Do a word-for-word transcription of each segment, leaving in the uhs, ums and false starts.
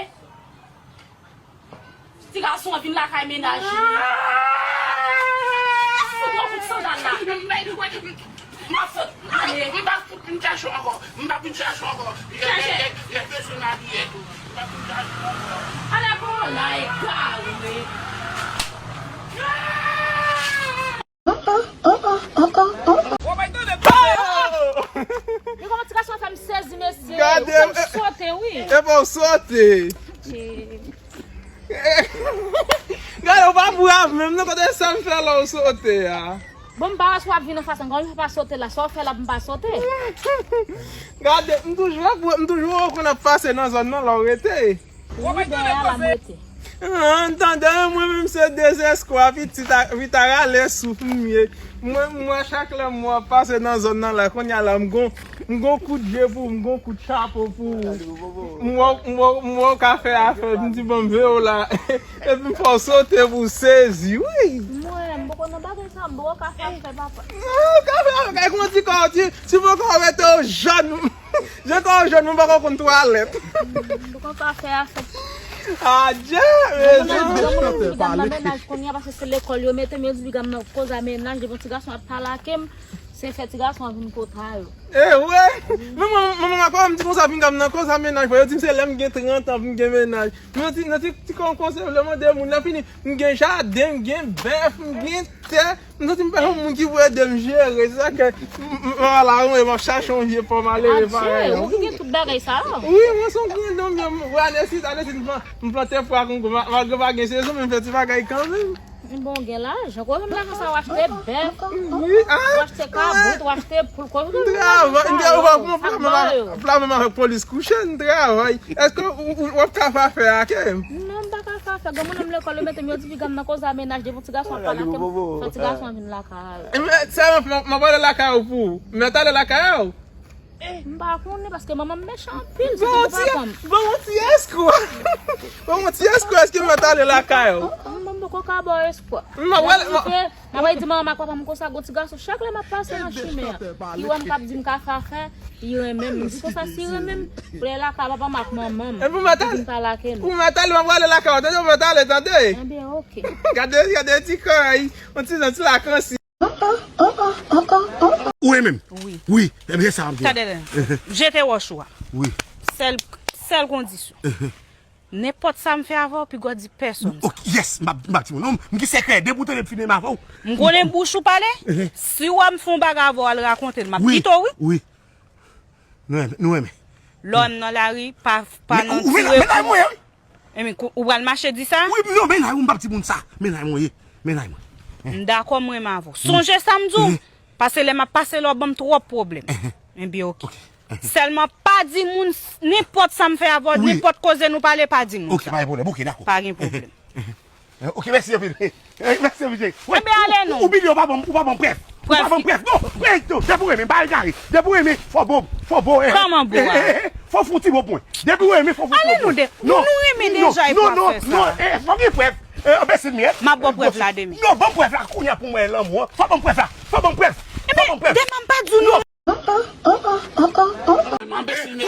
ale. Ti gason an vin lakay mennaj li. Fout yon kout sandal la. M pa fout ale. M pa fout vin chache w ankò. M pa vin chache w ankò. Chache. Lè bezwen m abiye tou. M pa vin chache w ankò. Ale pou la egare. Li kòman ti gason fè m sezi, mesye. Gade, ou fè m sote, wi. E pa w sote. Gade, ou pa brav menm, non, kote sa m fè la ou sote a. Bon, m pa wè si w ap vin anfas ankò, m pa sote la, sa w fè la pou m pa sote. Gade, m toujou ap, m toujou wè w konn ap pase nan zòn nan la w rete. Wi, dèyè a la m rete. Ah, m tande, mwen menm se dezespwa, pitit a, pitit a rale souf m ye. Mwen, mwen, chak lè m wè w ap pase nan zòn nan la, kounye a la, m gon, m gon kout je pou ou, m gon kout chapo pou ou. M wè, m wè, m wè w ka fè afè, m di, "Bon, m veye w la." Epi m fè w sote pou w sezi, wi. Mwen, m poko nan bagay sa, m poko ka fè afè, papa. Non, w ka fè afè, kay konn ti kò, ti, ti poko rete w jòn. Jan kò w jòn, mwen poko konn twalèt. M poko ka fè afè. Adje, mezanmi. Mwen, mwen, mwen, mwen, mwen, mennaj kounye a, paske se lekòl yo mete m, yo di piga m nan koz a mennaj, depi yon ti gason ap pale ak m, se fè ti gason an vin kota yo. E vre? Men mwen, mwen, mwen, kòman m di konsa, piga m nan koz a mennaj, yo di m se lè m gen trant an pou m gen mennaj. Nan ti, nan ti, ti konsèy, lè mande moun nan fini, m gen jaden, m gen bèf, m gen tè, m santi m pa yon moun ki pou ede m jere, se sa ke m, m, m, ala, m, m ap chache yon vye pòm ale repare. Adje, ou ki gen tout bagay sa yo? Wi, mwen se yon grandonm, m, m, Anesit, Anesit, m, m plante pwa kongo, ma, malgre pa gen sezon, men m fè ti bagay kanmenm. Bon, gen lajan. Kote m lajan sa, w achte bèf, wi, ah, w achte kabrit, w achte poul, kote m travay, m travay, ou pa konn pla menm avèk polis kouche, m travay. Èske ou, ou, w ap ka fè afè a ke m? Non, m pa ka fè afè. Gen moun nan lekòl, yo mete m, yo di piga m nan koz a mennaj, depi yon ti gason ap pale ak m, fè ti gason an vin lakay ou. Ebyen, sèlman, m, m ap ale lakay ou pou ou. M mèt ale lakay ou? M pa konnen, paske manman m mechan anpil, se pou papa m. Bon, yon ti espwa. Bon, yon ti espwa, èske m mèt ale lakay ou? Manman m poko ka ba w espwa. M ap ale, m ap Mwen di manman m ak papa m konsa, gon ti gason, chak lè m ap pase nan chimen an, li wè m k ap di m ka fè afè, li renmen m. M di konsa, si renmen m, pou l lakay papa m ak manman m. Epi w mèt ale, pou m pa lage nou. Ou mèt ale, m ap prale lakay ou, tande, ou mèt ale, tande. Ebyen, oke. Gade, gade ti kòy, yon ti jan ti lakansi. Ou renmen m? Wi. Wi, ebyen, se sa m ap di. Tande, jete wòch ou a. Wi. Sèl, sèl kondisyon. Nenpòt sa m fè avè w, piga w di pèsonn sa. Ok, yes, m ap, m ap di moun. Non, m gen sekrè, depi w tande m fin menm avè w. M konnen bouch ou pale. Si w wè m fè yon bagay avè w, al rakonte l, m ap kite w, wi. Wi. Nou renmen, nou renmen. Lè w wè m nan lari, pa, pa nan tire pou mwen. Ebyen, ou pral mache di sa? Wi, non, men la, m p ap di moun sa. Men la, mwen ye. Men la, mwen. M dakò, m renmen avè w. Sonje sa m di w. Paske lè m ap pase la, w ban m twòp pwoblèm. Ebyen, oke. Sèlman pa di moun s-, nenpòt sa m fè avè w, nenpòt koze nou pale, pa di moun sa. Ok, pa gen pwoblèm. Ok, dakò. Pa gen pwoblèm. Ok, mèsi anpil. Mèsi anpil. Enben, ale non. Ou bliye, ou pa ban m, ou pa ban m prèv. Ou pa ban m prèv. Non, depi w renmen, pa egare. Depi w renmen, fò bon, fò bon. Kòman bon a? Fò fouti bon pwen. Depi w renmen, fò fouti bon pwen. Ale non, de. Non, nou renmen deja, e pou w ap fè sa. Non, non, fò gen prèv. Anbesil m ye. M ap ba w prèv la demen. Non, ban m prèv la kounye a pou m wè lanmou an. Fò ban m prèv la. Fò ban m prèv. Fò ban m prèv. Demen m pa di w non. Pran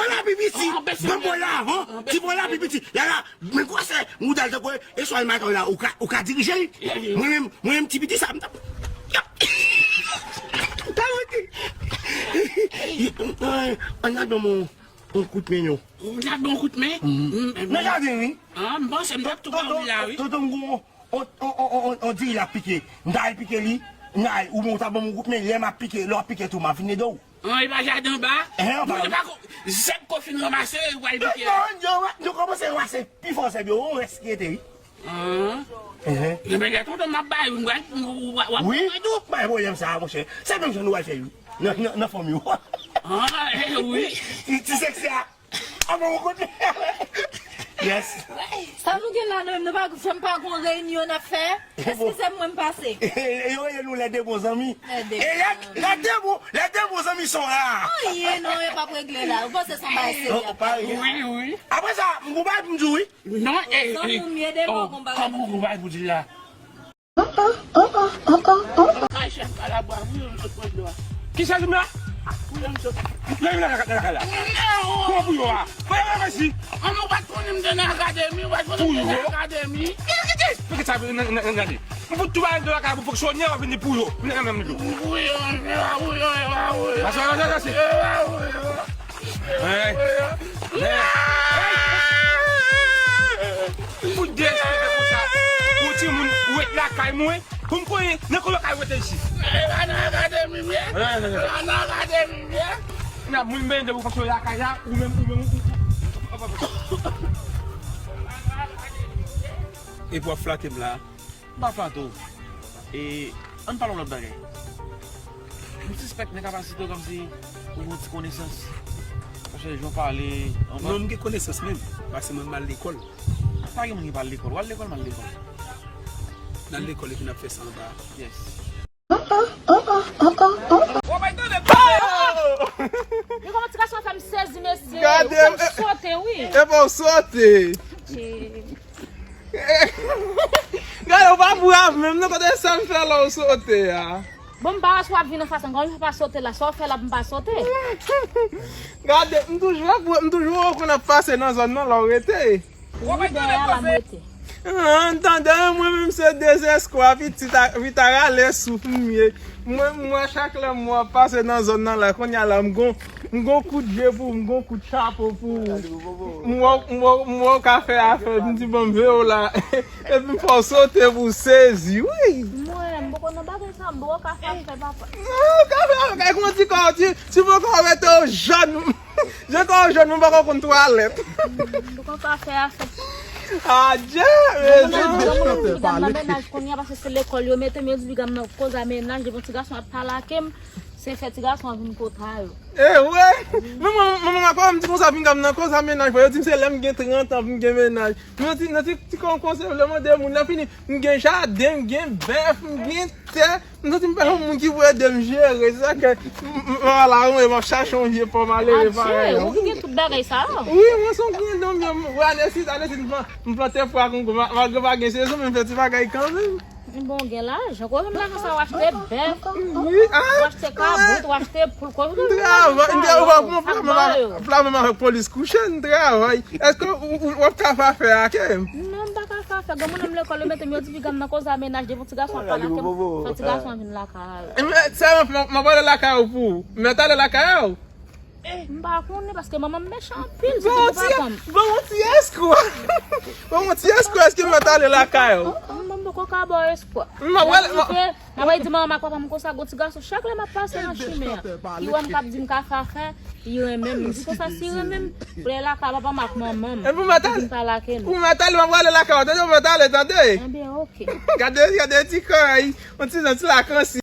la pi piti. Ban mwen la avan. Ti pran la pi piti. La la, men gwosè mouda l tankou eswal matòy la, ou ka, ou ka dirije l. Mwen menm, mwen menm ti piti sa, m t ap, m t ap rete. Ann al ban mwen yon kout men non. Ou t ap ban yon kout men? Nan jaden wi. Ah, m panse m t ap tou pran wi la wi. Tonton m gon On, on, on, on, on diri l ap pike. M ta al pike li. M ta al, ou menm ou ta ban m yon kout men, lè m ap pike, lè w ap pike tou, m ap vin ede w. An, e pa jaden anba? Ehe, anba wi. Zèb ke w fin ranmase, ou pral pike a. Non, non, nou kòmanse ranmase pi fò zèb yo, on rès ki rete wi. An. Ebyen, lè tonton m ap bay, w ap, w ap, w ap, wi, bay tou. Bay pwoblèm sa, monchè. Se menm jan nou pral fè, wi. Nan, nan, nan fanmi w. Ah, eh, wi. Ti, ti seksi a. Ah, bon, kote? Yes. Sa nou gen la, nou, nou pa, fè m pa gon reyinyon n ap fè? Eskize m, mwen m pase. Yo rele nou les deux bons amis. Les deux. E les, les deux bons, les deux bons amis sont rares. Anyen non, yo p ap regle la. Ou panse se yon bagay serye? Non, pa anyen. Wi, wi. Apre sa, m gon bagay pou m di w, wi. Non, eh, zanmi, eh, m ede m oh, gon bagay. Kòman gon bagay pou di la? Kay chèf kalabwa, pou yo sot pran dlo a. Kisa li menm la? Pou yo sot. Lè vin la, la, la, la. Kòman pou yo a? Voye mwen mèsi. An nou pa t konnen m te nan akademi, ou pa t konnen m te nan akademi. Pou yo? Kite, kite, kite. Pou ki sa, nan, nan, nan, gade. M fout tou bagay nan lakay pou fonksyonè, w ap vin di pou yo. Vin nan menm dlo. Pou yo, pou yo, pou yo, pou yo. Pase, pase, pase. Pou yo, pou yo. Hey. Hey. Pou derespekte konsa. Pou timoun ou ret lakay mwen. Pou m konnen nan kote w ka rete isit. E pa nan akademi m ye. E pa nan akademi m ye. Nan moun benyen de pou fonksyone lakay la, ou menm, ou menm, ou, ou, ou, ou, ou. Epi w ap flate m la. M pa flato. E, ann pale yon lòt bagay. M sispèk nan kapasite w kòmsi ou gen yon ti konesans. Paske jan w pale, anvan. Non, m gen konesans menm. Paske mwen m al lekòl. Pa gen moun ki pa al lekòl. W al lekòl, m al lekòl. N al lekòl epi n ap fè sa anba. Yes. Li kòmanse gason fè m sezi, mesye. Gade, ou fè m sote, wi. E pa w sote. Gade, ou pa brav menm, non, kote sa m fè la ou sote a? Bon, m pa wè si w ap vin anfas mwen, kòman m fè pa sote la? Sa w fè la pou m pa sote? Gade, m toujou ap, m toujou wè w konn ap pase nan zòn nan la w rete. Wi, dèyè a la m rete. Ah, m tande, mwen menm se dezespwa, pitit a, pitit a rale souf m ye. Mwen, mwen, chak lè m wè w ap pase nan zòn nan la, kounye a la, m gon, m gon kout je pou ou, m gon kout chapo pou ou. M wè, m wè, m wè w ka fè afè, m di, "Bon, m veye w la." Epi m fè w sote pou w sezi, wi. Mwen, m poko nan bagay sa, m poko ka fè afè, papa. Non, w ka fè afè, kay kondi kò w, ti, ti poko rete w jòn. Jan kò w jòn, m poko konn twalèt. M poko ka fè afè. Adje, rezon. Mwen, mwen, mwen, mwen, mwen, mennaj kounye a, paske se lekòl yo mete m, yo di piga m nan koz a mennaj, depi yon ti gason ap pale ak m, se fè ti gason an vin kota yo. E vre? Men mwen, mwen, mwen, kòman m di konsa, piga m nan koz a mennaj, yo di m se lè m gen trant an pou m gen mennaj. Men yon ti, nan ti, ti kon konsèy, lè mande moun nan fini, m gen jaden, m gen bèf, m gen tè, m santi m pa yon moun ki pou ede m jere, se sa ke m, m, m, m, la, m, m ap chache yon vye pòm alere parèy an. Ou ki gen tout bagay sa yo? Wi, mwen se yon grandonm, m, m, Anesit, Anesit, m, m plante pwa kongo, ma, malgre pa gen sezon, men m fè ti bagay kanmenm. Bon, gen lajan, kote m lajan sa, w achte bèf, wi, ah, w achte kabrit, w achte poul, kote m travay, m travay, m travay avèk polis kouche, m travay. Èske w, w, w ap ka fè afè a ke m? Non, m pa ka fè afè. Granmoun nan m lekòl, yo mete m, yo di piga m nan koze a mennaj, depi yon ti gason ap pale ak m, fò ti gason an vin lakay. Ebyen, sèlman, m, m ap ale lakay ou pou ou. M mèt ale lakay ou? M pa konnen, paske manman m mechan anpil, se te papa m. Bon, yon ti èskò. Bon, yon ti èskò, èske m mèt ale lakay ou? Manman m poko ka ba w èskò. M ap ale, m ap Mwen di manman ak papa m konsa, gon ti gason, chak lè m ap pase nan chimen an, li wè m k ap di m ka fè afè, li renmen m. M di konsa, si li renmen m, pou lè lakay papa m ak manman m, pou vin pale ak nou. Pou m ale, m ap prale lakay ou, tande, pou m ale, tande. Ebyen, oke. Gade, gade ti kòy, yon ti jan ti lakansi.